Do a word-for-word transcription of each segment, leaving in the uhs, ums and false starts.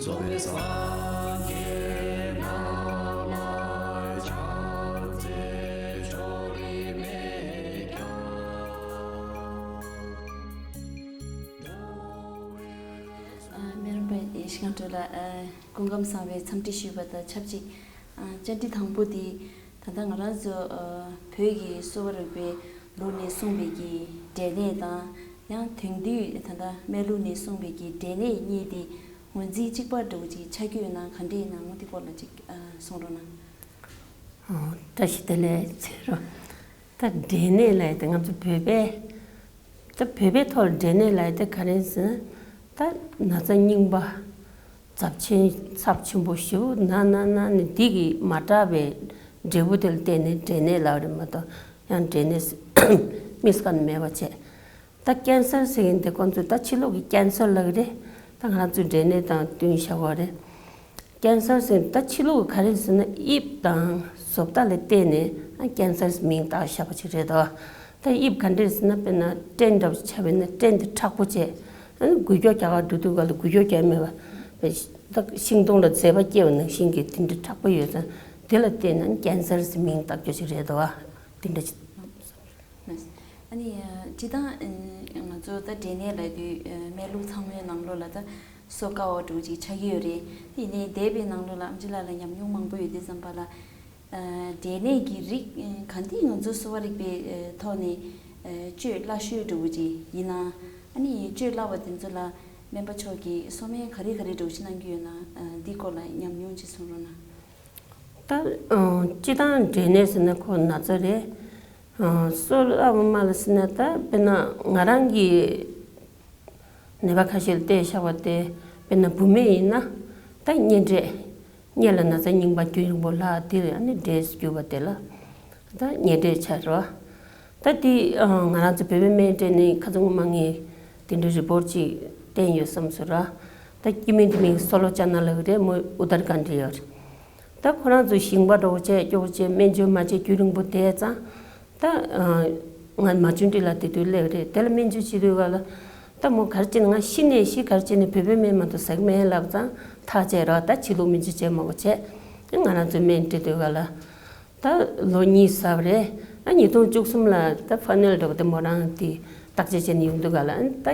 སོགས་པའི་སངས་རྒྱས་རྣམས་ལ་ཕྱག་འཚལ་ཕྱོགས་རིས་མེད་ཀྱང་། ཨ། སྨན་རམས་པ་ཡེ་ཤེས་སྒང་དྲུག་ལགས། ཨ། སྐུ་ཁམས་བཟང་བའི་འཚམས་འདྲི་ཞུས་པ་དང་ཆབས་ཅིག་ཨ། བཅར་འདྲི་དང་པོ་འདི། ད་ལྟ་ང་རང་ཚོ་ཨ། བོད་ཀྱི་གསོ་བ་རིག་པའི་ལུགས་ནས་གསུངས་པའི་གི་འབྲས་ནད་དང་། ཡང་དེང་དུས་ད་ལྟ་སྨན་ལུགས་ནས་གསུངས་པའི་གི་འབྲས་ནད་གཉིས་དེ་ངོས་འཛིན་གཅིག་པ་འདྲ་བོ་ཅིག་ཆགས་ཀྱི་ཡོད་ན་ག་འདྲས་ཡིན་ན། འོ་དེ་སྐོར་ལ་ཅིག་ཨ། གསུང་རོགས་གནང་། ཨོ། བཀྲ་ཤིས་བདེ་ལེགས་ཟེར་རོ། ད་འབྲས་ནད་ལབ་ཡ་དེ་ང་ཚོ་བོད་པའི། ད་བོད་པའི་ཐོག་ལ་འབྲས་ནད་ལབ་ཡ་དེ་ག་རེ་ཟེར་ན། ད་ན་ཚ་རྙིང་པ་ཚབས་ཆེན་ཚབས་ཆེན་པོ་ཞེ་པོ་ན་ན་ན་ནི་འདི་གི་མ་དྲག་པའི་འབྲས་བུ་དེ་ལ་བརྟེན་ནས་འབྲས་ནད་ལབ་རེད་མ་གཏོགས། ཡང་འབྲས་ནད་དམིགས་སུ་བཀར་ནས་མེད་པ་བྱས། ད་ཀན་སར་ཟེར་མཁན་དེ་ཁོང་ཚོས་ད་ཕྱི་ལོགས་ཀྱི་ཀན་སར་ལབ་ཀྱི་རེད། ད་ང་རང་ཚོའི་འབྲས་ནད་དང་བསྟུན་བཞག་པ་རེད། ཀན་སར་ཟེར་ད་ཕྱི་ལོགས་ཀྱི་ག་རེ་ཟེར་ན་དབྱིབས་དང་བཟོ་ལྟ་ལ་བལྟས་ནས་ཨ། ཀན་སར་མིང་བཏགས་བཞག་པ་ཅིག་རེད་དོ། ད་དབྱིབས་ག་འདྲས་ཟེར་ན་དཔེར་ན་སྐྲན་འདྲ་པོ་ཆགས་པས་ན་སྐྲན་དེ་མཁྲེགས་པོ་བྱས། ཨ་ནི་འགུལ་སྐྱོད་རྒྱག་ག་འགྲོ་དུས་སྒང་ལ་འགུལ་སྐྱོད་རྒྱག་མེད་པ། ད་ཤིང་སྡོང་ལ་མཛེས་པ་སྐྱེ་བ་ནང་བཞིན་གྱི་དེ་འདྲ་མཁྲེགས་པོ་ཡོད་ཙང་དེ་ལ་བལྟས་ན་ཀན་སར་ཟེར་མིང་བཏགས་རྒྱུ་ཅིག་རེད་དོ། དེ་འདྲ་ཅིག་ཨ་ནི་སྤྱིར་བཏང་ང་ཚོ་ད་འབྲས་ནད་ལབ་དུས་སྨན་ལུགས་ཚང་མའི་ནང་ལོགས་ལ་ད་གསོ་དཀའ་བ་འདྲ་བོ་ཅིག་ཆགས་ཀྱི་ཡོད་རེད། དེ་ཡིན་ནའི་འདས་པའི་ནང་ལོགས་ལ་ཨེམ་ཆི་ལགས་ལ་ཉམས་མྱོང་མང་པོ་ཡོད་དུས་ཙམ་པ་ལ། འབྲས་ནད་ཀྱི་རིགས་གང་དེ་ང་ཚོ་གསོ་བ་རིག་པའི་ཐོག་ནས་བཅོས་སླ་ཤོས་འདྲ་བོ་ཅིག་ཡིན་ན། ཨ་ནི་བཅོས་སླ་བ་དེ་ཚོ་ལ་སྨན་པ་མཆོག་གིས་གསོ་སྨན་ག་རེ་ག་རེ་འདྲ་བོ་ཅིག་གནང་གི་ཡོད་ན། འདི་སྐོར་ལ་ཉམས་མྱོང་ཅིག་གསུང་རོགས་གནང་། ད་ཨ། སྤྱིར་བཏང་འབྲས་ནད་ཟེར་ན་ཁོ་ན་ཚ་རེད། ཨ། གསོ་སླ་བ་མ་ལ་ཟེར་ན་ད་དཔེར་ན་ང་རང་གི་ནད་པ་ཁ་ཤས་ལ་བལྟས་བཞག་པ་དེ། དཔེར་ན་བུད་མེད་ཡིན་ན་ད་གཉན་འབྲས། གཉན་ལ་ན་ཚ་རྙིང་པ་རྒྱུན་རིང་པོ་ལྷག་དེ་ཨ་ནི་འབྲས་སུ་གྱུར་པ་དེ་ལ་ད་གཉན་འབྲས་ཆགས་རེད་བ། ད་དེ་ཨ། ང་རང་ཚོ་བོད་པའི་སྨན་སྤྲད་ནས་ཁ་སང་སྔོན་མ་ངས་དེ་འདྲའི་རི་པོར་ཊི་ཅིག་བསྟན་ཡོད་བསམ་སོང་ར། ད་སྐྱེ་དམན་དེ་མིང་སོ་ལོ་ཅ་ན་ལབ་ཀྱི་རེད། མོ་ཨུ་ཏར་ཁན་ཌི་ཡོད་རེད། ད་ཁོ་རང་ཚོ་ཞིང་པ་འདྲ་བོ་བྱས་སྐྱོ་བོ་བྱས་སྨན་བཅོས་མ་བྱས་རྒྱུན་རིང་པོ་བསྡད་ཙང་། ད་ཨ། ང་མ་ཇུ་འདི་ལ་དེ་དུས་སླེབས་རེད། དེ་ལ་སྨན་བཅོས་བྱེད་དུས་ག་ལ། ད་མོ་ག་རེ་བྱས་ནས་ང་ཤི་ནས་ཤི། ག་རེ་བྱས་ནས་བོད་པའི་སྨན་མ་གཏོགས་ཟ་གི་མེད་ལབ་ཙང་ཐག་བཅད་ར། ད་ཕྱི་ལོགས་སྨན་བཅོས་བྱས་མ་དགོས་བྱས། ང་རང་ཚོའི་སྨན་སྤྲད་དུས་ག་ལ། ད་ལོ་གཉིས་ཟ་བ་རེད། ཨ། ཉིས་སྟོང་བཅུ་གསུམ་ལ་ད་ཕ་ནེལ་འདྲ་བོ་དེ་མོ་རང་དེ་བརྟག་དཔྱད་བྱས་ནས་ཡོང་དུས་ག་ལ། ཨ། ད་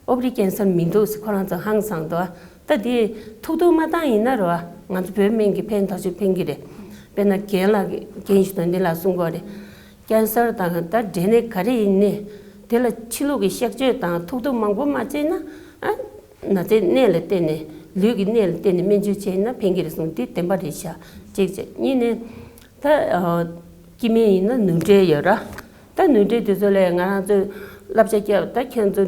ཨོ་བ་རི་ཀན་སར་མི་འདུག་ཟེར་ཁོ་རང་ཚོ་ཧང་སངས་འདུག་ད་དེ་ཐུག་ཐུག་མ་བཏང་ཡིན་ན་རེད་བ། ང་ཚོ་བོད་སྨན་གྱིས་ཕན་ཐག་ཆོད་ཕན་གྱི་རེད། དཔེར་ན་རྒན་ལགས་རྒན་ཞིག་དང་འདི་ལ་གསུང་གི་རེད། ཀན་སར་དང་ད་འབྲས་ནད་ག་རེ་ཡིན་ནའི་དེ་ལ་ཕྱི་ལོགས་ཀྱི་གཤག་བཅོས་དང་ཐུག་ཐུག་མང་པོ་མ་བྱས་ན། ཨ། ན་ཚའི་གནས་ལ་བརྟེན་ནས། ལུས་ཀྱི་གནས་ལ་བརྟེན་ནས་སྨན་བཅོས་བྱས་ན་ཕན་གྱི་རེད་གསུངས། འདི་བདེན་པ་རེད་ཤག་གཅིག་བྱས། གཉིས་ནས་ད་ཨ། སྐྱེ་དམན་ཡིན་ན་ནུ་འབྲས་ཡོད་ར། ད་ནུ་འབྲས་དེ་ཚོ་ལ་ང་རང་ཚོས་བསླབ་བྱ་བརྒྱབ། ད་ཁྱེད་ཚོ་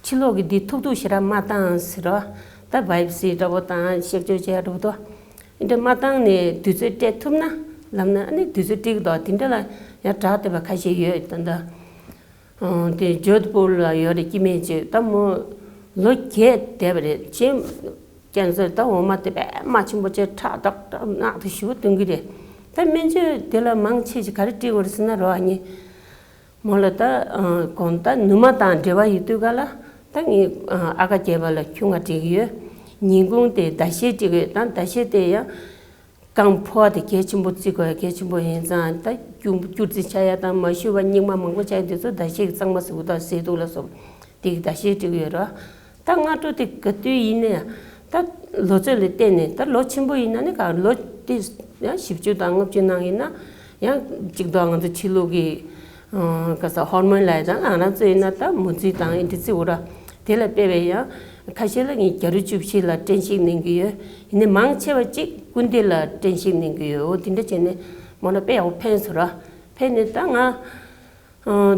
ཕྱི་ལོགས་ཀྱི་འདི་ཐུག་ཐུག་ཞེ་དྲག་མ་བཏང་ཟེར་རོ། ད་བའི་པི་སི་འདྲ་བོ་དང་གཤག་བཅོས་བྱས་འདྲ་བོ་དོ། འདི་འདྲ་མ་བཏང་ནས་དུས་ཚོད་སྤྲད་ཐུབ་ན་ལབ་ན། ཨ་ནི་དུས་ཚོད་སྤྲད་ཀྱི་འདུག་དེ་འདྲ་ལ་ཡང་དྲག་བསྡད་པ་ཁ་ཤས་ཡོད། ད་ད་ཨང་དེ་ཇོད་པུར་ལ་ཡོད་རེད། སྐྱེ་དམན་ཅིག་ད་མོ་ལོ་བརྒྱད་བསྡད་པ་རེད། ཅེ་ཀན་སར་ད་འོ་མ་དེ་དཔེ་མ་ཆེན་པོ་བྱས་ཁྲག་དྲག་དྲག་རྣག་དེ་ཞེ་པོ་བཏོན་གྱི་རེད། ད་སྨན་བཅོས་དེ་ལ་མང་ཆེ་ཞིག་ག་རེ་སྤྲད་དགོས་རེད་ཟེར་ན་རོ། ཨ་ནི་མོ་ལ་ད་ཨ། གོང་ད་ནུ་མ་དང་འབྲེལ་བ་ཡོད་དུས་ག་ལ། ད་ངས་ཨ། ཨ་ཀ་རྒྱས་པ་ལ་ཁྱུང་ང་སྤྲད་ཀྱི་ཡོད། ཉིན་གུང་དེ་ཟླ་ཤེལ་སྤྲད་ཀྱི་ཡོད། ད་ཟླ་ཤེལ་དེ་ཡང་རྐང་ཕོ་བ་དེ་གལ་ཆེན་པོ་བརྩི་དགོས། གལ་ཆེན་པོ་ཡིན་ཙང་། ད་སྐྱུར་སྐྱུར་རྩི་ཆགས་ཡ་དང་མ་ཞུ་བ་སྙིགས་མ་མང་པོ་ཆགས་ཡ་དེ་ཚོ་ཟླ་ཤེལ་གྱི་གཙང་མ་ཟེར་གྱི་འདུག་ཟས་དུག་ལ་སོགས་དེ་གི་ཟླ་ཤེལ་སྤྲད་ཀྱི་ཡོད་རེད། ད་སྔ་དྲོ་དེ་ག་དུས་ཡིན་ན་ཡང་ད་ལོ་ཚོད་ལ་བརྟེན་ནས། ད་ལོ་ཆེན་པོ་ཡིན་ན་ནི་ག་ལོ་དེ་ཡང་བཞི་བཅུ་དང་ལྔ་བཅུ་ནང་ཡིན་ན་ཡང་གཅིག་ཏུ་ང་ཚོ་ཕྱི་ལོགས་ཀྱི་ཨ། ག་ས་ཧོར་མོན་ལབ་ཡ་དང་། ང་རང་ཚོ་ཡིན་ན་ད་མོ་རྩིས་དང་ཨེ་འདྲ་རྩི་འོ་ར། དེ་ལ་དཔེ་བའི་ཡང་ཁ་ཤས་ལ་ངས་རྒྱ་རུ་བཅུ་བཞི་ལ་སྐྲན་བཤིག་གནང་གི་ཡོད། ཡིན་ནའི་མང་ཆེ་བ་གཅིག་སྐུ་འདི་ལ་སྐྲན་བཤིག་གནང་གི་ཡོད། འོ་དེ་འདྲ་བྱས་ནས་མོ་ལ་དཔེ་ཡག་པོ་ཕན་སོང་ར། ཕན་ནས་ད་ང་ཨ།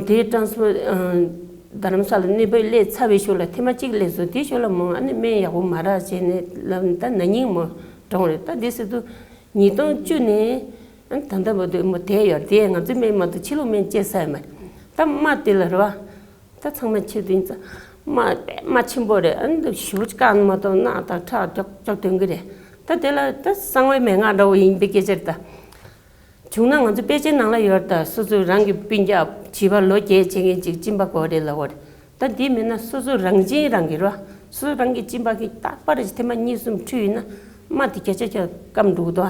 དེའི་ཊ་རན་སི་ཕར་ཨ། རྡ་རམ་ས་ལ་གནས་སྤོས་སླེབས་ཚར་བའི་ཤུལ་ལ་ཐེངས་མ་གཅིག་སླེབས་སོང་། དེའི་ཤུལ་ལ་མོ་ཨ་ནི་སྨན་ཡག་པོ་མ་རག་བྱས་ནས་ལབ་ནས་ད་ན་ནིང་མོ་གྲོངས་རེད། ད་དེ་སྲིད་དུ་ཉིས་སྟོང་བཅུ་ནས་ཨ། ད་ལྟ་བར་དུ་མོ་བསྡད་ཡོད་རེད། དེ་ང་ཚོའི་སྨན་མ་གཏོགས་ཕྱི་ལོགས་སྨན་བཅོས་ས་ཡོད་མ་རེད། ད་རྨ་དེ་ལ་རེད་བ། ད་ཚང་མས་ཆེད་དུ་ཡིན་ཙང་རྨ་རྨ་ཆེན་པོ་རེད། ཨ་ནི་ཞེ་པོ་ཅིག་བཀག་ནས་མ་གཏོགས་རྣག་དང་ཁྲག་ཀྱོག་ཀྱོག་ཐོན་གྱི་རེད། ད་དེ་ལ་ད་གསང་བའི་མན་ངག་འདྲ་བོ་ཡིན་པའི་སྐད་ཆ་རེད་ད། བྱུང་ན་ང་ཚོ་དཔེ་ཆའི་ནང་ལ་ཡོད་རེད་ད། སོ་སོ་རང་གི་སྤུན་ཀྱག་བྱིས་པ་ལོ་བརྒྱད་བྱེད་མཁན་ཅིག་གཅིན་པ་གོ་རེད་ལབ་ཡོད་རེད། ད་འདི་མིན་ན་སོ་སོ་རང་གཅིན་རང་གིས་རེད་བ། སོ་སོ་རང་གི་གཅིན་པ་གི་རྟག་པར་ཐེངས་མ་གཉིས་གསུམ་འཁྲུས་ཡིན་ན་རྨ་དེ་བརྒྱ་ཆ་བརྒྱ་སྐམ་འགྲོ་གི་འདུག་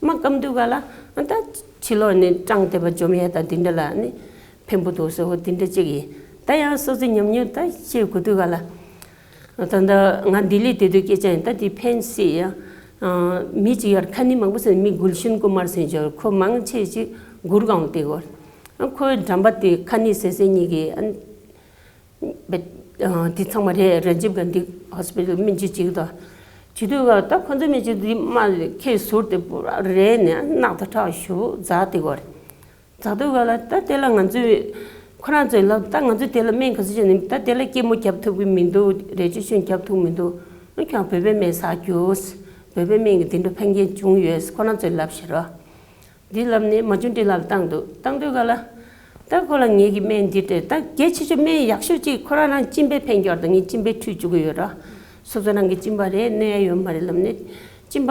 རྨ་སྐམ་དུས་ག་ལ་ཨ་ད་ཕྱི་ལོགས་ནས་སྐྲངས་བསྡད་པ་འཇོམས་ཡས་དང་དེ་འདྲ་ལ་ནི་ཕན་པོ་འདུག་ཟེར་བ་དེ་འདྲ་གཅིག་ཡིན། ད་ཡང་སོ་སོའི་ཉམས་མྱོང་ད་བཤད་དགོས་དུས་ག་ལ། ད་ལྟ་ང་ལྡི་ལི་བསྡད་དུས་སྐད་ཆ་ཡིན། ད་དེ་ཕན་སྲིད་ཡ། མི་གཅིག་ཡར་ཁ་ནི་མང་པོ་ཟེར། མི་གུལ་ཤན་ཀུ་མར་ཟེར་ཅིག་ཡོད། ཁོ་མང་ཆེ་ཅིག་གུར་གང་དེ་གོ། ཁོའི་འགྲམ་པ་དེ་ཁ་ནི་ཟེར་ཟེར་གཉིས་ཀྱི་ཨ་དེ་ཚང་མ་རེད། ར་ཇིབ་གན་དྷི་ཧོ་སི་པི་ཊལ་སྨན་བཅོས་བྱེད་ཀྱི་འདུག་བྱེད་དུས་ག་ད་ཁོ་ཚོའི་སྨན་བཅོས་དེ་རྨ་ཁའི་ཟུར་དེ་པུ་ར་རེད་ནས་རྣག་ད་ཁྲག་ཞུ་འཛག་དེ་གོ། འཛག་དུས་ག་ལ་ད་དེ་ལ་ང་ཚོས་ཁོ་རང་ཚོས་ལབ། ད་ང་ཚོས་དེ་ལ་སྨན་ག་ཚོད་བྱས་ནས་ད་དེ་ལ་སྐྱི་མོ་རྒྱབ་ཐུབ་ཀྱི་མི་འདུག་རས་ཆུང་ཆུང་རྒྱབ་ཐུབ་མི་འདུག་ཨ་ཁྱོད་བོད་པའི་སྨན་ཟ་རྒྱུ། བོད་པའི་སྨན་གྱི་དེ་འདྲ་ཕན་རྐྱེན་བྱུང་ཡོད་ཁོ་རང་ཚོས་ལབ་ཤེས་རོགས། འདི་ལབ་ནས་མ་བྱུང་འདྲི་ལབ་བཏང་འདུག་བཏང་དུས་ག་ལ། ད་ཁོ་ལ་ངེད་ཀྱི་སྨན་འདི་སྤྲད། ད་གལ་ཆེ་ཤོས་སྨན་ཡག་ཤོས་གཅིག་ཁོ་རང་རང་གཅིན་པའི་ཕན་རྒྱུ་དང་ངས་གཅིན་པའི་འཁྲུད་བཅུག་གི་ཡོད་ར། སོ་སོ་རང་གི་གཅིན་པ་རེད་གནོད་ཡ་ཡོད་མ་རེད་ལབ་ནས་གཅིན་པ།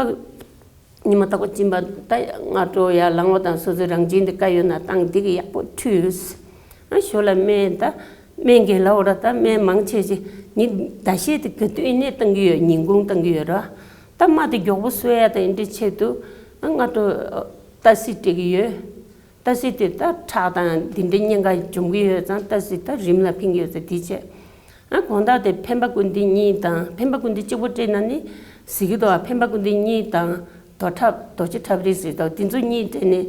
ཉི་མ་རྟག་པར་གཅིན་པ་ད་སྔ་དྲོ་ཡར་ལངས་པ་དང་སོ་སོའི་རང་གཅིན་དེ་བཀག་ཡོད་ན་བཏང་། འདི་གི་ཡག་པོ་འཁྲུས། ཨ་ཞོར་ལ་སྨན་ད་སྨན་གྱི་ལ་འོ་ར་ད་སྨན་མང་ཆེ་ཆེ་ཉིན་ཟླ་ཤས་དེ་ག་དུས་ནས་བཏང་གི་ཡོད། ཉིན་གུང་བཏང་གི་ཡོད་ར། ད་རྨ་དེ་མགྱོགས་པོ་གསོ་ཡ་དང་འདི་འདྲའི་ཆེད་དུ་ཨ་སྔ་དྲོ་ཏ་སི་སྤྲད་ཀྱི་ཡོད། ཏ་སི་དེ་ད་ཁྲག་དང་འདི་འདྲའི་གཉན་ཁ་འཇོམས་ཀྱི་ཡོད་ཙང་ཏ་སི་ད་རིམས་ལ་ཕན་གྱི་ཡོད་ཙང་དེ་བྱས། ཨ་དགོང་དག་དེ་འཕེན་པ་ཀུན་ཏི་གཉིས་དང་། འཕེན་པ་ཀུན་ཏི་གཅིག་པོ་སྤྲད་ན་ནི་ཟི་གི་འདུག་འཕེན་པ་ཀུན་ཏི་གཉིས་དང་རྡོ་ཁྲབ་རྡོ་རྗེ་ཁྲབ་རིལ་ཟེར་དང་དེ་ཚོ་གཉིས་སྤྲད་ནས་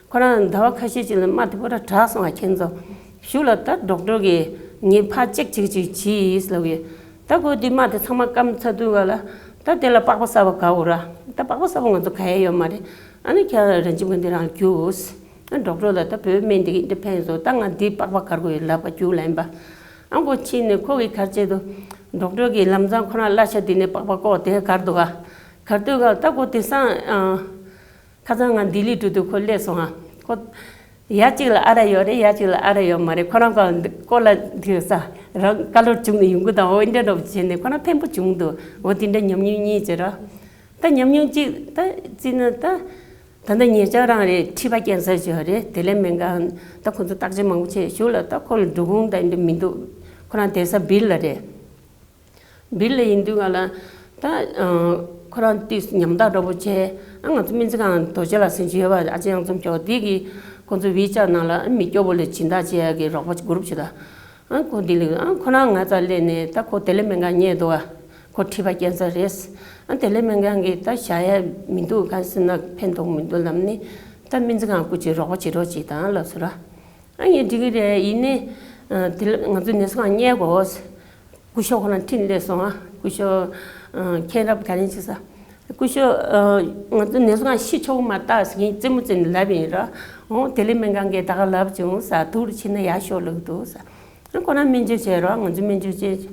ཁོ་རང་ཟླ་བ་ཁ་ཤས་ཅིག་ལ་རྨ་དེ་པོ་ར་དྲག་སོང་བ་ཁྱེད་ཚོ། གཞུག་ལ་ད་ཌོག་ཊར་གིས་ངས་ཕར་ཅེག་བྱེད་ཀྱི་ཅིག་བྱིས་ལབ་ཡོད། ད་ཁོ་དེ་རྨ་དེ་ཚང་མ་སྐམ་ཚར་དུས་ག་ལ་ད་དེ་ལ་པགས་པ་གསར་པ་ག་འོ་ར། ད་པགས་པ་གསར་པ་ང་ཚོ་ག་ཡ་ཡོད་མ་རེད། ཨ་ནི་ཁྱེད་རང་གཅིན་པ་འདི་རང་རྒྱུགས། ཨ་ཌོག་ཊར་ལ་ད་བོད་སྨན་འདི་གི་འདི་ཕན་སོང་། ད་ང་འདི་པགས་པ་གར་དགོས་ཡོད་ལབ་པ་རྒྱུགས་ལན་པ། ཨ་ཁོ་ཕྱིན་ནས་ཁོ་གི་གར་བྱེད་དུ་ཌོག་ཊར་གི་ལམ་སང་ཁོ་རང་གླ་ཆ་འདི་ནས་པགས་པ་བཀོག་དེ་གར་འདུག་ག་གར་དུས་ག་ད་ཁོ་དེང་སང་ཨ་ཁ་སང་ང་ལྡི་ལི་འགྲོ་དུས་ཁོ་སླེབས་སོང་ཨ། ཁོ་ཡ་གཅིག་ལ་ཨ་ར་ཡོད་རེད། ཡ་གཅིག་ལ་ཨ་ར་ཡོད་མ་རེད། ཁོ་རང་ག་ཀོ་ལ་འདི་ས་རང་ཀ་ལོར་བྱུང་ནས་ཡོང་གི་དང་འོ་འདྲ་འདྲ་བྱས་ནས་ཁོ་རང་ཕན་པོ་བྱུང་འདུག་འོ་དེ་འདྲ་ཉམས་མྱོང་གཉིས་བྱེད་ར། ད་ཉམས་མྱོང་གཅིག་ད་བརྩིས་ན་ད། ད་ལྟ་ཉེ་ཆར་རང་རེད། མཁྲིས་པ་ཀན་སར་བྱས་རེད། དེ་ལས་སྨན་ཁང་ད་ཁོ་ཚོ་བརྟག་དཔྱད་མང་པོ་བྱས་གཞུག་ལ་ད་ཁོ་ལ་འགྲོ་ཁུངས་ད་འདི་མི་འདུག་ཁོ་རང་བསྡད་ས་སྦིར་ལ་རེད། སྦིར་ལ་ཡིན་དུས་ག་ལ་ད་ཁོ་རང་དུས་ཉམ་ཐག་འདྲ་པོ་བྱས། ཨ་ང་ཚོ་སྨན་རྩིས་ཁང་རྡོ་རྗེ་ལགས་ཟེར་གྱི་ཡོད་པ། ཨ་ཅེ་གཡང་འཛོམས་སྐྱོ་འདི་གིས་ཁོ་ཚོ་ཝི་ཅར་ནང་ལ་མི་སྐྱོ་པོ་ལ་སྦྱིན་བདག་བྱེད་ཡ་གི་རོགས་པ་གུ་རུབ་བྱེད་ད། ཨ་ཁོ་འདི་ལ་ཨ་ཁོ་རང་ང་རྩར་སླེབས་ནས་ད་ཁོ་དེ་ལས་སྨན་ཁང་རྙེད་འདུག་ཨ། ཁོ་མཁྲིས་པ་ཀན་སར་རེད། ཨ་དེ་ལས་སྨན་ཁང་གིས་ད་བཞག་ཡ་མི་འདུག་གང་ཟེར་ན་ཕན་ཐོགས་མི་འདུག་ལབ་ནས་ད་སྨན་རྩིས་ཁང་སྐུ་མཁྱེན་རོགས་པ་བྱེད་རོགས་བྱེད་དང་ལབ་སོང་ར། ཨ་ངས་འགྲིག་གི་རེད། ཡིན་ནའི་ཨ་དེ་ལ་ང་ཚོ་ནད་གསོ་ཁང་རྙེད་དགོས། སྐུ་ཞབས་ཁོ་རང་འཁྲིད་སླེབས་སོང་ཨ། སྐུ་ཞབས་ཨ་མཁྱེན་རབ་ག་རེ་བྱེད་ས། སྐུ་ཞབས་ཨ་ང་ཚོ་ནད་གསོ་ཁང་ཤི་ཆོག་གི་མ་རེད་ཟེར་གྱིན་རྩེད་མོ་རྩེ་ནས་ལབ་ཡིན་ར། འོང་དེ་ལས་སྨན་ཁང་གིས་ད་ག་ལབ་བྱུང་ས། སྡུག་རུ་ཕྱིན་ན་ཡག་ཤོས་ལབ་འདུག་ས། ཨ་ཁོ་རང་སྨན་བཅོས་བྱས་ར། ང་ཚོ་སྨན་བཅོས་བྱས།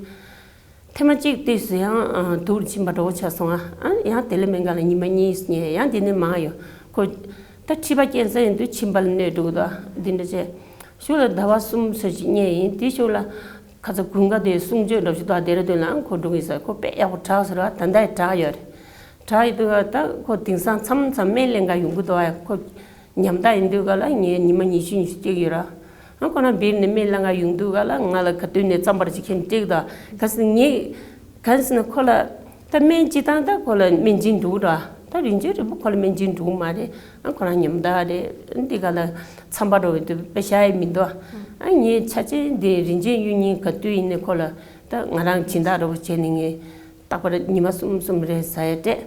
ཐེངས་མ་གཅིག་དུས་སུ་ཡང་ཨ་སྡུག་རུ་ཕྱིན་པ་འདྲ་བོ་ཆགས་སོང་ཨ། ཨ་ཡང་དེ་ལས་སྨན་ཁང་ལ་ཉི་མ་གཉིས་ཉལ། ཡང་དེ་ནས་མང་ཡོད། ཁོ་ད་མཁྲིས་པ་ཀན་སར་ཡིན་དུས་མཆིན་པ་ལ་གནོད་འགྲོ་གི་འདུག་ཨ། འདི་འདྲ་བྱས། གཞུག་ལ་ཟླ་བ་གསུམ་ཙམ་ཞིག་ཉལ་ཡིན། དེའི་གཞུག་ལ་ཁ་ཚ་དགུན་ཁ་དེ་གསུང་ཆོས་འདྲ་བོ་ཞིག་འདུག་ཨ། ལྡེ་ར་ལྡུན་ལ་ཨང་ཁོ་འགྲོ་གི་ས། ཁོ་དཔེ་ཡག་པོ་དྲག་སོང་ར། ད་ལྟ་ཡང་དྲག་ཡོད་རེད། དྲག་ཡོད་དུས་ད་ཁོ་དེང་སང་མཚམས་མཚམས་སྨན་ལེན་ག་ཡོང་གི་འདུག་ཨ། ཁོ་ཉམ་ཐག་ཡིན་དུས་ག་ལ་ངས་ཉི་མ་ཉི་ཤུ་ཉི་ཤུ་བསྐྱལ་གྱི་ཡོད་ར། ཨ་ཁོ་རང་སྦིར་ནས་སྨན་ལེན་ག་ཡོང་དུས་ག་ལ་ང་ལ་ག་དུས་ནས་རྩམ་པ་ར་ཅིག་ཁྱེར་ནས་སྤྲད་ཀྱི་འདུག་ག་ཟེར་ངས་ག་ཟེར་ན་ཁོ་ལ་ད་སྨན་ཅིག་བཏང་ད་ཁོ་ལ་སྨན་སྦྱིན་འགྲོ་གི་འདུག་ད་རིན་ཆེན་རིལ་བུ་ཁོ་ལ་སྨན་སྦྱིན་འགྲོ་གི་མ་རེད། ཨ་ཁོ་རང་ཉམ་ཐག་རེད། འདི་ག་ལ་རྩམ་པ་འདྲ་བོ་དེ་དཔེ་བཞག་ཡ་མི་འདུག་ཨ་ངས་ཆ་ཆེན་འདི་རིན་ཆེན་གཡུ་རྙིང་ག་དུས་ཡིན་ནའི་ཁོ་ལ་ད་ང་རང་སྦྱིན་བདག་འདྲ་བོ་བྱས་ནས་ངས་རྟག་པར་ཉི་མ་གསུམ་གསུམ་རེ་ཟ་ཡ་སྤྲད།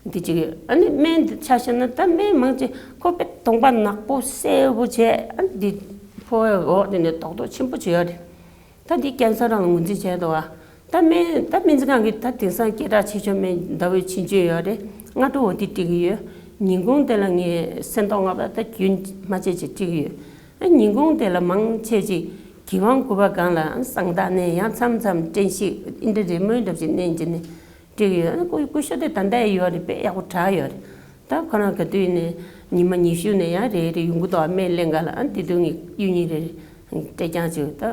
འདི་གཅིག་ཨ་ནི་སྨན་འདི་ཆ་བཞག་ན་ད་སྨན་མང་ཆེ་ཁོ་དཔེ་གདོང་པ་ནག་པོ་སེར་པོ་བྱས། ཨ་འདི་ཕོ་བའི་འོག་དེ་ནས་རྡོག་རྡོག་ཆེན་པོ་བྱས་ཡོད་རེད། ད་འདི་ཀན་སར་རང་ལ་ངོས་འཛིན་བྱས་འདུག་ཨ། ད་སྨན་ད་སྨན་རྩིས་ཁང་གིས་ད་དེང་སང་སྐད་གྲགས་ཆེ་ཤོས་སྨན་ཟླ་འོད་ཕྱིན་བཅོས་ཡོད་རེད། སྔ་དྲོ་འོ་དེ་སྤྲད་ཀྱི་ཡོད། ཉིན་གུང་དེ་ལ་ངས་སེམས་ཐོག་ལྔ་པ་ད་རྒྱུན་མ་ཆད་ཅིག་སྤྲད་ཀྱི་ཡོད། ཨ་ཉིན་གུང་དེ་ལ་མང་ཆེ་ཅིག་གི་ཝང་དགུ་པ་སྒང་ལ་ཨ་གསང་བདག་ནས་ཡང་མཚམས་མཚམས་བཀྲེན་ཤིང་ཨིན་དྲ་རེ་མོའི་འདྲ་ཞིག་མནན་བྱས་ནས་སྤྲད་ཀྱི་ཡོད། ཨ་ནི་སྐུ་སྐུ་ཞབས་དེ་ད་ལྟ་ཡང་ཡོད་རེད། དཔེ་ཡག་པོ་དྲག་ཡོད་རེད། ད་ཁོ་རང་ག་དུས་ནས་ཉི་མ་ཉི་ཤུ་ནས་ཡང་རེ་རེ་ཡོང་གི་འདུག་ཨ་སྨན་ལེན་ག་ལ། ཨ་དེ་དུས་ངས་གཡུ་རྙིང་རེ་རེ་སྤྲད་རྐྱང་བྱས། ད་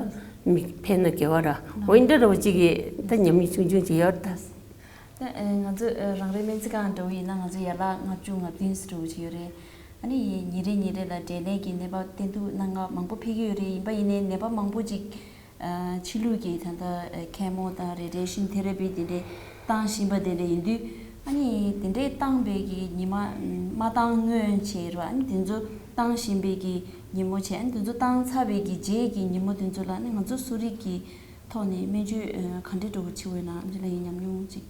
མི་ཕན་ན་དགེ་བ་ར། འོ་འདི་འདྲ་བོ་གཅིག་གིས་ད་ཉམས་མྱོང་ཆུང་ཆུང་ཅིག་ཡོད་ད། ད་ཨ་ང་ཚོ་ཨ་རང་རེའི་སྨན་རྩིས་ཁང་འདྲ་བོ་ཡིན་ན་ང་ཚོ་ཡར་ལ་ལྔ་བཅུ་ང་བདུན་ཙམ་འདྲ་བོ་ཅིག་ཡོད་རེད། ཨ་ནི་ཉིན་རེ་ཉིན་རེ་ལ་འབྲེལ་ལས་ཀྱི་ནད་པ་བསྟེན་གཏུག་གནང་ག་མང་པོ་ཕེབས་ཀྱི་ཡོད་རེད། ཡིན་པ་ཡིན་ནའི་ནད་པ་མང་པོ་ཅིག་ ཕྱི་ལུགས་ཀྱི་ད་ལྟ་ཁེ་མོ་དང་རེ་ཌི་ཡེ་ཤན་ཐེ་ར་པི་དེ་འདྲའི་བཏང་བཞིན་པ་དེ་འདྲ་ཡིན་དུས། ཨ་ནི་དེ་འདྲའི་བཏང་པའི་གི་ཉི་མ་མ་བཏང་སྔོན་བྱས་ར། ཨ་ནི་དེ་ཚོ་བཏང་བཞིན་པའི་གི་ཉིན་མོ་བྱས། ཨ་ནི་དེ་ཚོ་བཏང་ཚར་བའི་གི་རྗེས་ཀྱི་ཉིན་མོ་དེ་ཚོ་ལ་ཨ་ནི་ང་ཚོ་གསོ་རིག་གི་ཐོག་ནས་སྨན་བཅོས་ག་འདྲའི་འགྲོ་གི་ཡོད་ན། ཨ་ནི་ལ་ཡི་ཉམས་མྱོང་ཅིག་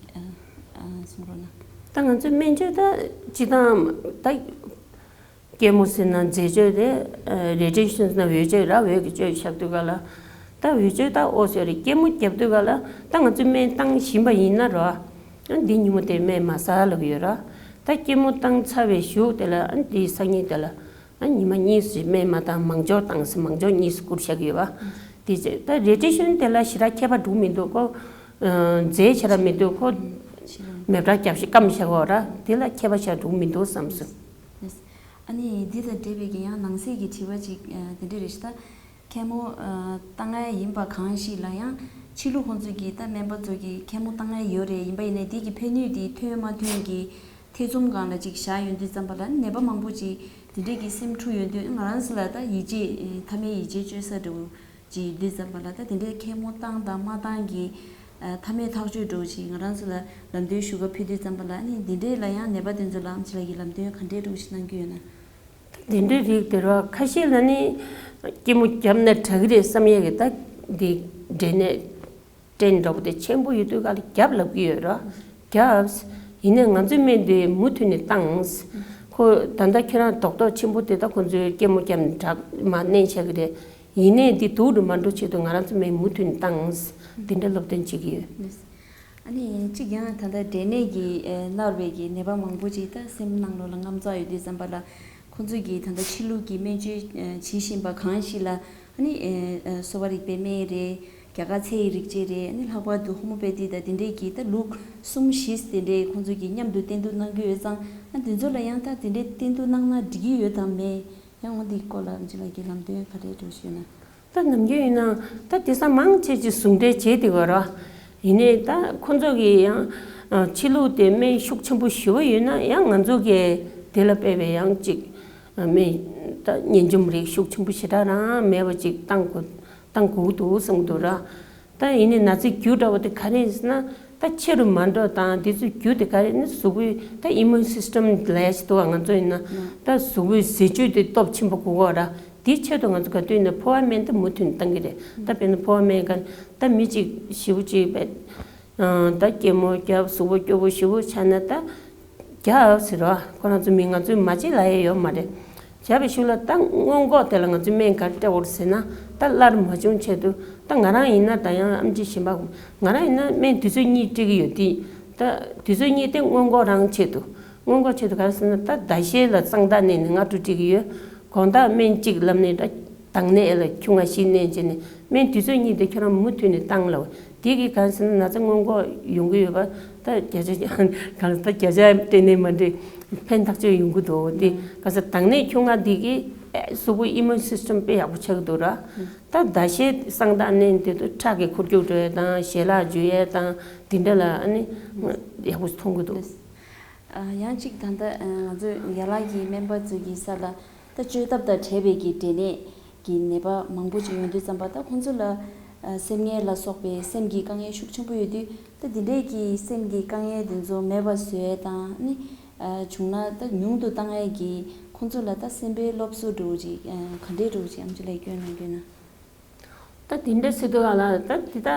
གསུང་རོགས་གནང་། ད་ང་ཚོའི་སྨན་བཅོས་ད་སྤྱི་བཏང་ད། ཀེ་མོ་ཟེར་ན་རྫས་བཅོས་རེད། རེ་ཌི་ཡེ་ཤན་ཟེར་ན་འོད་བཅོས་ར། འོད་ཀྱི་བཅོས་བཞག་དུས་ག་ལ། ད་འོད་བཅོས་ད་ཨོ་ཟེར་རེད། ཀེ་མོ་བརྒྱབ་དུས་ག་ལ་ད་ང་ཚོས་སྨན་བཏང་བཞིན་པ་ཡིན་ན་ར། འདི་ཉིན་མོ་དེ་སྨན་མ་ཟ་ལབ་ཡོད་ར། ད་ཀེ་མོ་བཏང་ཚར་བའི་གཞུག་དེ་ལ་འདི་སང་ཉིན་དེ་ལ་ཉི་མ་གཉིས་སུ་སྨན་མ་བཏང་། མང་སྦྱོར་བཏང་ཟེར། མང་སྦྱོར་གཉིས་སུ་བསྐུར་བཞག་ཡོད་པ། དེ་རྗེས་ད་རེ་ཌི་ཡེ་ཤན་དེ་ལ་ཞེ་དྲག་ཁྱད་པར་འགྲོ་མི་འདུག་གོ། རྫས་ཞེ་དྲག་མི་འདུག་གོ། མེ་སྦྲག་བརྒྱབ་ཤིག་སྐམ་བཞག་གོ་ར། དེ་ལ་ཁྱད་པར་ཞེ་དྲག་འགྲོ་མི་འདུག་བསམ་སོང་། ཨ་ནི་འདི་དང་འབྲེལ་བའི་གི་ཡང་ནང་གསེས་ཀྱི་དྲི་བ་ཅིག་དེ་འདྲ་རེད་ཤག་ད་ཁེ་མོ་བཏང་ཡ་ཡིན་པ་གང་ཞིག་ལ་ཡང་ཕྱི་ལུགས་ཁོང་ཚོས་ཀྱི་ད་སྨན་པ་ཚོ་གི་ཁེ་མོ་བཏང་ཡ་ཡོད་རེད། ཡིན་པ་ཡིན་ནའི་དེ་གི་ཕན་ནུས་དེ་ཐོན་མ་ཐོན་གྱི་ཐེ་ཚོམ་སྒང་ལ་ཅིག་བཞག་ཡོང་དུས་ཙམ་པ་ལ་ནད་པ་མང་པོ་ཅིག་དེ་འདྲས་ཀྱི་སེམས་འཁྲུག་ཡོང་དུས། ང་རང་ཚོ་ལ་ད་ཡིད་ཆེས་མཐའ་མའི་ཡིད་ཆེས་བཅོལ་ས་འདྲ་བོ་ཅིག་ཡོང་དུས་ཙམ་པ་ལ། ད་དེ་འདྲའི་ཁེ་མོ་བཏང་དང་མ་བཏང་གི་མཐའ་མའི་ཐག་གཅོད་འདྲ་བོ་ཅིག་ང་རང་ཚོ་ལ་ལམ་སྟོན་ཞུ་ག་ཕེབས་དུས་ཙམ་པ་ལ་ནི། དེ་འདྲས་ལ་ཡང་ནད་པ་དེ་ཚོ་ལ་ཨམ་ཆི་ལགས་ཀྱིས་ལམ་སྟོན་ག་འདྲས་འདྲ་བོ་ཞིག་གནང་གི་ཡོད་ན། དེ་འདྲའི་རིགས་དེ་ར་ཁ་ཤས་ལ་ནི་སྐྱི་མོ་བརྒྱབ་ན་དྲག་གི་རེད་བསམ་ཡས་ཀྱི་ད་འདི་འབྲས་ནད་སྐྲན་འདྲ་པོ་དེ་ཆེན་པོ་ཡོད་དུས་ག་ལ་བརྒྱབ་ལབ་ཀྱི་ཡོད་ར། བརྒྱབ། ཡིན་ནའི་ང་ཚོའི་སྨན་དེ་མུ་མཐུད་ནས་བཏང་། ཁོ་ད་ལྟ་ཁྱེད་རང་རྡོག་རྡོག་ཆེན་པོ་དེ་ད་ཁོ་ཚོའི་སྐྱི་མོ་བརྒྱབ་ནས་དྲག་མ་མནན་བྱ་གི་རེད། ཡིན་ནའི་འདི་སྡུག་རུ་མ་འགྲོ་ཆེད་དུ་ང་རང་ཚོའི་སྨན་མུ་མཐུད་ནས་བཏང་། འདི་འདྲ་སློབ་སྟོན་བྱེད་ཀྱི་ཡོད། ཨ་ནི་གཅིག་ཡང་ད་ལྟ་འབྲས་ནད་ཀྱིས་མནར་བའི་གི་ནད་པ་མང་པོ་ཅིག་ད་སེམས་ནང་ལོགས་ལ་དངངས་འཚབ་ཡོད་དུས་ཙམ་པ་ལ། ཁོང་ཚོས་ཀྱིས་ད་ལྟ་ཕྱི་ལུགས་ཀྱི་སྨན་བཅོས་བྱེད་བཞིན་པ་གང་ཞིག་ལ་ཨ་ནི་གསོ་བ་རིག་པའི་སྨན་རེད། རྒྱ་གར་ཚེ་ཡི་རིག་བྱེད་རེད། ཨ་ནི་ལྷག་པར་དུ་ཧོ་མོ་པེ་ཏི་དང་དེ་འདྲས་ཀྱི་ད་ལུགས་གསུམ་བཞི་དེ་འདྲས་ཁོང་ཚོས་ཀྱིས་མཉམ་དུ་བསྟེན་གཏུག་གནང་གི་ཡོད་ཙང་། ཨ་དེ་ཚོ་ལ་ཡང་ད་དེ་འདྲས་བསྟེན་གཏུག་གནང་ན་འགྲིག་གི་ཡོད་དམ་མེད། ཡང་འོ་འདིའི་སྐོར་ལ་ཨམ་ཆི་ལགས་ཀྱིས་ལམ་སྟོན་ག་རེ་འདྲ་ཞུས་ན། ད་ནམ་རྒྱུན་ཡིན་ན་ད་དེང་སང་མང་ཆེ་ཅིག་ཟུང་འབྲེལ་བྱེད་བསྡད་ཡོད་ར། ཡིན་ནའི་ད་ཁོ་ཚོ་གིས་ཡང་ཕྱི་ལུགས་དེ་སྨན་ཤུགས་ཆེན་པོ་ཞེ་པོ་ཡོད་ན་ཡང་ང་ཚོ་གིས་དེ་ལ་དཔག་པའི་ཡང་ཅིག་སྨན་ད་གཉན་འཇོམས་རིགས་ཤུགས་ཆེན་པོ་ཞེ་དྲག་རང་མེད་པ་ཅིག་བཏང་དགོས་བཏང་དགོས་ཀྱི་འདུག་བསམ་གྱི་འདུག་ར། ད་ཡིན་ནའི་ན་ཚའི་རྒྱུ་འདྲ་བོ་དེ་ག་རེ་ཡིན་ཟེར་ན། ད་ཆེ་རུ་མ་འགྲོ་དང་དེ་ཚོའི་རྒྱུ་དེ་ག་རེ་ནི་གཟུགས་པོའི་ད་ཨི་མུན་སིས་ཊམ་ལབ་ཡ་ཞིག་འདུག་བ། ང་ཚོ་ཡིན་ན་ད་གཟུགས་པོའི་ཟས་བཅུད་དེ་སྟོབས་ཆེན་པོ་དགོས་གོ་ར། དེའི་ཆེད་དུ་ང་ཚོ་ག་དུས་ནས་ཕོ་བ་སྨན་དེ་མུ་མཐུད་ནས་བཏང་གི་རེད། ད་དཔེར་ན་ཕོ་བ་སྨན་ག་ད་མི་གཅིག་ཞེ་པོ་ཅིག་བས་ད་སྐྱེ་མོ་རྒྱབ་གཟུགས་པོ་སྐྱོ་པོ་ཞེ་པོ་ཆགས་ན་ད་རྒྱབ་ཟེར་བ། ཁོ་རང་ཚོ་མི་ང་ཚོས་མ་བྱེད་ལབ་ཡ་ཡོད་མ་རེད། བྱས་པའི་ཤུལ་ལ་ད་སྔོན་འགོག་དེ་ལ་ང་ཚོས་སྨན་ག་རེ་སྤྲད་དགོས་རེད་ཟེར་ན། ད་སླར་མ་བྱུང་ཆེད་དུ་ད་ང་རང་ཡིན་ན་ད་ཡང་ཨམ་ཆི་གཞན་པ་ང་རང་ཡིན་ན་སྨན་དུས་ཚོད་གཉིས་སྤྲད་ཀྱི་ཡོད་དེ། ད་དུས་ཚོད་གཉིས་དེ་སྔོན་འགོག་རང་ཆེད་དུ། སྔོན་འགོག་ཆེད་དུ་ག་རེ་ཟེར་ན་ད་ཟླ་ཤས་ལ་གཙང་དག་བསྣན་ནས་སྔ་དྲོ་སྤྲད་ཀྱི་ཡོད། དགོང་དག་སྨན་གཅིག་ལབ་ནས་ད་དང་ནས་ཨེ་ལ་ཁྱུང་ང་བཞི་བསྣན་བྱས་ནས་སྨན་དུས་ཚོད་གཉིས་དེ་ཁྱོད་རང་མུ་མཐུད་ནས་བཏང་ལབ། དེ་གིས་ག་རེ་ཟེར་ན་ན་ཚ་སྔོན་འགོག་ཡོང་གི་ཡོད་པ། ད་བརྒྱ་ཆ་གང་ད་བརྒྱ་ཆ་སྤྲད་ནས་མ་འདྲི་ཕན་ཐག་ཆོད་ཡོང་གི་འདུག་དེ་ག་ས་དང་ནས་ཁྱུང་ང་འདི་གི་ཨེ་གཟུགས་པོ་ཨི་མུན་སིས་ཊམ་དཔེ་ཡག་པོ་ཆགས་ཀྱི་འདུག་ར། ད་ཟླ་ཤས་གཙང་དག་བསྣན་དེ་དུས་ཁྲག་གི་འཁོར་རྒྱུག་འགྲོ་ཡས་དང་ཞལ་ལག་འཇུ་ཡས་དང་དེ་འདྲ་ལ་ཨ་ནི་ཡག་པོ་མཐོང་གི་འདུག་ཡང་གཅིག་ད་ལྟ་ང་ཚོས་ཡན་ལག་གི་སྨན་པ་ཚོ་གི་ས་ལ་ད་བཅོས་ཐབས་དང་བྲལ་བའི་གི་འབྲས་ནད་ཀྱི་ནད་པ་མང་པོ་ཅིག་ཡོང་དུས་ཙམ་པ། ད་ཁོང་ཚོ་ལ་སེམས་ངལ་ལ་སོགས་པའི་སེམས་ཀྱི་དཀའ་ངལ་ཤུགས་ཆེན་པོ་ཡོད་དུས། ད་འདི་འདྲས་ཀྱི་སེམས་ཀྱི་དཀའ་ངལ་དེ་ཚོ་མེད་པ་བཟོ་ཡས་དང་ནི། བྱུང་ན་ད་ཉུང་དུ་བཏང་ཡས་ཀྱི་ཁོང་ཚོ་ལ་ད་སེམས་པའི་སློབ་གསོ་འདྲ་བོ་ཅིག་ག་འདྲས་འདྲ་བོ་ཅིག་ཨམ་ཆི་ལགས་སྐྱོན་གནང་སྐྱོན་ན། ད་དེ་འདྲ་ཟེར་དུས་ག་ལ་ད་དེ་ད་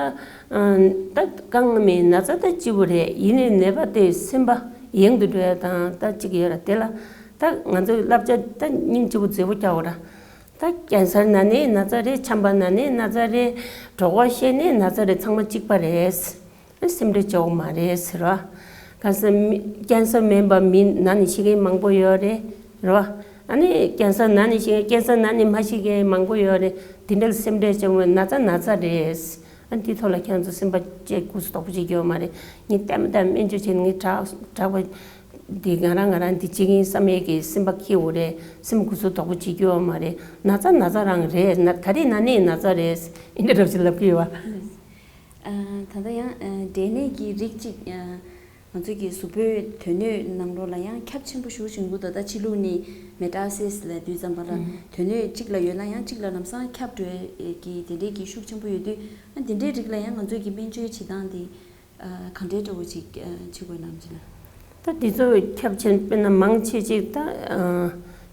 ད་རྐང་མའི་ན་ཚ་ད་སྐྱིད་པོ་རེད། ཡིན་ནའི་ནད་པ་དེ་སེམས་པ་ཡེངས་དུ་འགྲོ་ཡ་དང་ད་གཅིག་ཡོད་ར། དེ་ལ་ད་ང་ཚོའི་བསླབ་བྱ་ད་སྙིང་རྗེ་པོ་མཛེས་པོ་རྒྱག་དགོས་ར། ད་ཀན་སར་ན་ནའི་ན་ཚ་རེད། ཆམ་པ་ན་ནའི་ན་ཚ་རེད། གྲོད་ཁོག་བཤལ་ནའི་ན་ཚ་རེད། ཚང་མ་གཅིག་པ་རེད། སེམས་ཁྲལ་བྱེད་དགོས་མ་རེད་ཟེར་བ། ཀན་སར་མི་ཀན་སར་མིན་པ་མི་ན་ནས་ཤི་མཁན་མང་པོ་ཡོད་རེད། རེད་བ། ཨ་ནི་ཀན་སར་ན་ནས་ཤི་ཀན་སར་ན་ནས་མ་ཤི་མཁན་མང་པོ་ཡོད་རེད། དེ་འདྲ་ལ་སེམས་ཁྲལ་བྱེད་དགོས། ན་ཚ་ན་ཚ་རེད། ཨ་ནི་དེའི་ཐོག་ལ་ཁྱེད་ཚོ་སེམས་པ་བཅས་སྒུག་སུ་དོག་པོ་བྱེད་རྒྱུ་ཡོད་མ་རེད། ངས་ལྟད་མོ་ལྟད་མོ་སྨན་བཅོས་བྱས་ནས་ངས་དྲག་དྲག་པ་འདི་ང་རང་ང་རང་འདི་བྱེད་ཀྱི་ཡིན་བསམ་ཡས་ཀྱི་སེམས་པ་སྐྱིད་པོ་རེད། སེམས་སྒུག་སུ་དོག་པོ་བྱེད་རྒྱུ་ཡོད་མ་རེད། ན་ཚ་ན་ཚ་རང་རེད། ན་ག་རེ་ན་ནའི་ན་ཚ་རེད། འདི་འདྲ་ཞིག་ལབ་ཀྱི་ཡོད་བ། ད་ལྟ་ཡང་འབྲས་ནད་ཀྱི་རིགས་གཅིག་ ང་ཚོ་གི་གཟུགས་པོའི་དོན་སྣོད་ནང་ལོགས་ལ་ཡང་ཁྱབ་ཆེན་པོ་ཞེ་པོ་ཅིག་ཡོང་གི་འདུག་ད་ལྟ་ཕྱི་ལུགས་ནི་མེ་ཏ་སི་སི་ལབ་དུས་ཙམ་པ་ལ་དོན་སྣོད་གཅིག་ལ་ཡོད་ན་ཡང་གཅིག་ལ་ལམ་སང་ཁྱབ་འགྲོ་ཡས་ཀྱི་དེ་འདྲའི་གི་ཤུགས་ཆེན་པོ་ཡོད་དུས། ཨ་དེ་འདྲའི་རིགས་ལ་ཡང་ང་ཚོ་གི་སྨན་བཅོས་བྱེད་སྟངས་དེ་གང་འདྲའི་འདྲ་བོ་ཅིག་བྱེད་དགོས་ནམ་ཅི་ལ། ད་འདི་ཚོ་ཁྱབ་ཆེན་དཔེར་ན་མང་ཆེ་ཅིག་ད་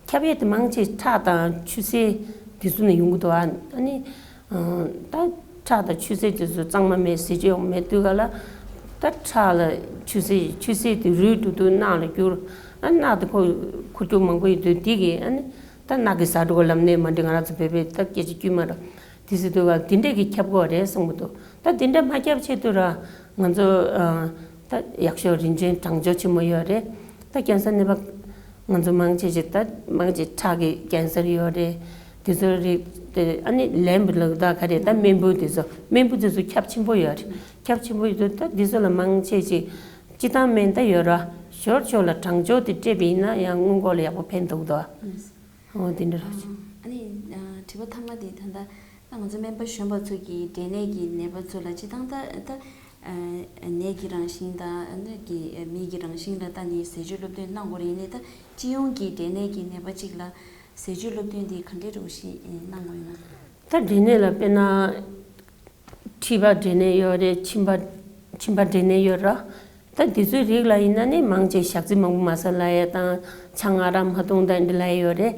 ཁྱབ་ཡས་དེ་མང་ཆེ་ཁྲག་དང་ཆུ་སེར་དེ་ཚོ་ནས་ཡོང་གི་འདུག་ཨ་ནི་ད་ཁྲག་དང་ཆུ་སེར་དེ་ཚོ་གཙང་མ་མེད་ཟས་བཅུད་ཡོག་མེད་དུས་ག་ལ། ད་ཁྲག་ལ་ཆུ་སེར་ཆུ་སེར་དེ་རུལ་འགྲོ་དུས་རྣག་ལ་འགྱུར། ཨ་རྣག་དེ་ཁོ་འཁོར་རྒྱུག་མང་པོ་ཡོད་དུས་དེ་གི་ཨ་ནི་ད་རྣག་གི་ཟ་འགྲོ་ག་ལམ་ནས་མ་འདྲི་ང་རང་ཚོ་བོད་པའི་ད་སྐད་ཆ་དཀྱུས་མ་ར་དེ་ཟེར་དུས་ག་དེ་འདྲས་ཀྱི་ཁྱབ་དགོས་རེད་གསུང་གི་འདུག་ད་དེ་འདྲས་མ་ཁྱབ་ཆེད་དུ་ར་ང་ཚོ་ད་ཡག་ཤོས་རིན་ཆེན་གྲང་སྦྱོར་ཆེན་མོ་ཡོད་རེད། ད་ཀན་སར་ནད་པ་ང་ཚོ་མང་ཆེ་ཞིག་ད་མང་ཆེ་ཁྲག་གི་ཀན་སར་ཡོད་རེད། དེ་ཚོ་རིགས་དེ་ཨ་ནི་ལན་བུ་ལག་ད་ག་རེད། ད་རྨེན་བུ་དེ་ཚོ་རྨེན་བུ་དེ་ཚོ་ཁྱབ་ཆེན་པོ་ཡོད་རེད། ཁྱབ་ཆེན་པོ་ཡོད་དུས་ད་དེ་ཚོ་ལ་མང་ཆེ་ཞིག་སྤྱི་བཏང་སྨན་ད་ཡོད་ར་ཞོར་ཞོར་ལ་གྲང་སྦྱོར་དེ་སྤྲད་པ་ཡིན་ན་ཡང་སྔོན་འགོག་ལ་ཡག་པོ་ཕན་ཐོགས་འདུག་འོ་དེ་འདྲ་རོགས་བྱེད། ཨ་ནི་དྲི་བ་ཐ་མ་དེ་ད་ལྟ་ང་ཚོ་སྨན་པ་གཞོན་པ་ཚོ་གི་འབྲས་ནད་ཀྱི་ནད་པ་ཚོ་ལ་སྤྱི་བཏང་ད་ད་ནད་ཀྱི་རང་བཞིན་དང་ནད་ཀྱི་མིག་གི་རང་བཞིན་ལ་ལྟ་ནས་ཟས་བཅུད་སློབ་སྟོན་གནང་དགོས་རེད། ཡིན་ནའི་ད་སྤྱི་ཡོངས་ཀྱི་འབྲས་ནད་ཀྱི་ནད་པ་གཅིག་ལ་ཟས་བཅུད་སློབ་སྟོན་དེ་ག་འདྲའི་འདྲ་བོ་ཞིག་གནང་དགོས་ཡོད་ན། ད་འབྲས་ནད་ལ་དཔེར་ན། མཁྲིས་པ་འབྲས་ནད་ཡོད་རེད། མཆིན་པ་མཆིན་པ་འབྲས་ནད་ཡོད་ར། ད་འདི་ཚོའི་རིགས་ལ་ཡིན་ན་ནི་མང་ཆེ་ཞག་རྩི་མང་པོ་མ་ཟ་ལབ་ཡས་དང་ཆང་ང་ར་མ་འཐུང་ད་འདི་ལབ་ཡས་ཡོད་རེད།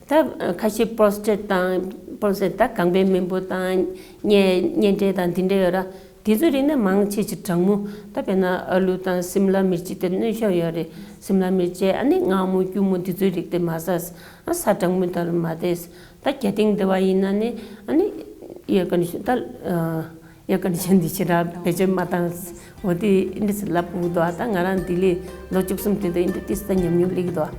ད་ཁ་ཤས་པོ་རོ་སི་ཊེཊ་དང་པོ་རོ་སི་ཊེཊ་ད་རྐང་པའི་རྨེན་བུ་དང་གཉན་གཉན་འབྲས་དང་འདི་འདྲ་ཡོད་ར། འདི་ཚོའི་རིགས་ནི་མང་ཆེ་ཆེ་གྲང་མོ། ད་དཔེར་ན་ཨ་ལུ་དང་སིམ་ལ་མིར་ཅི་དེ་གནོན་ཤོས་ཡོད་རེད། སིམ་ལ་མིར་ ཅི་ཨ་ནི་མངར་མོ་སྐྱུར་མོ་འདི་ཚོའི་རིགས་དེ་མ་ཟ། ཨ་ས་གྲང་མོ་དང་མ་བསྡད། ད་རྒྱ་སྟེང་བསྡད་པ་ཡིན་ན་ནི་ཨ་ནི་ཨེར་ཀོན་ཌི་ཤན་ད་ཨེར་ཀོན་ཌི་ཤན་འདི་ཞེ་དྲག་བེད་སྤྱོད་མ་བཏང་། འོ་དེ་འདི་ཚོ་ལབ་དགོས་འདུག་ད་ང་རང་ལྡི་ལི་ལོ་བཅུ་གསུམ་དེ་དུས་འདི་ཏིས་ད་ཉམས་མྱོང་སླེབས་ཀྱི་འདུག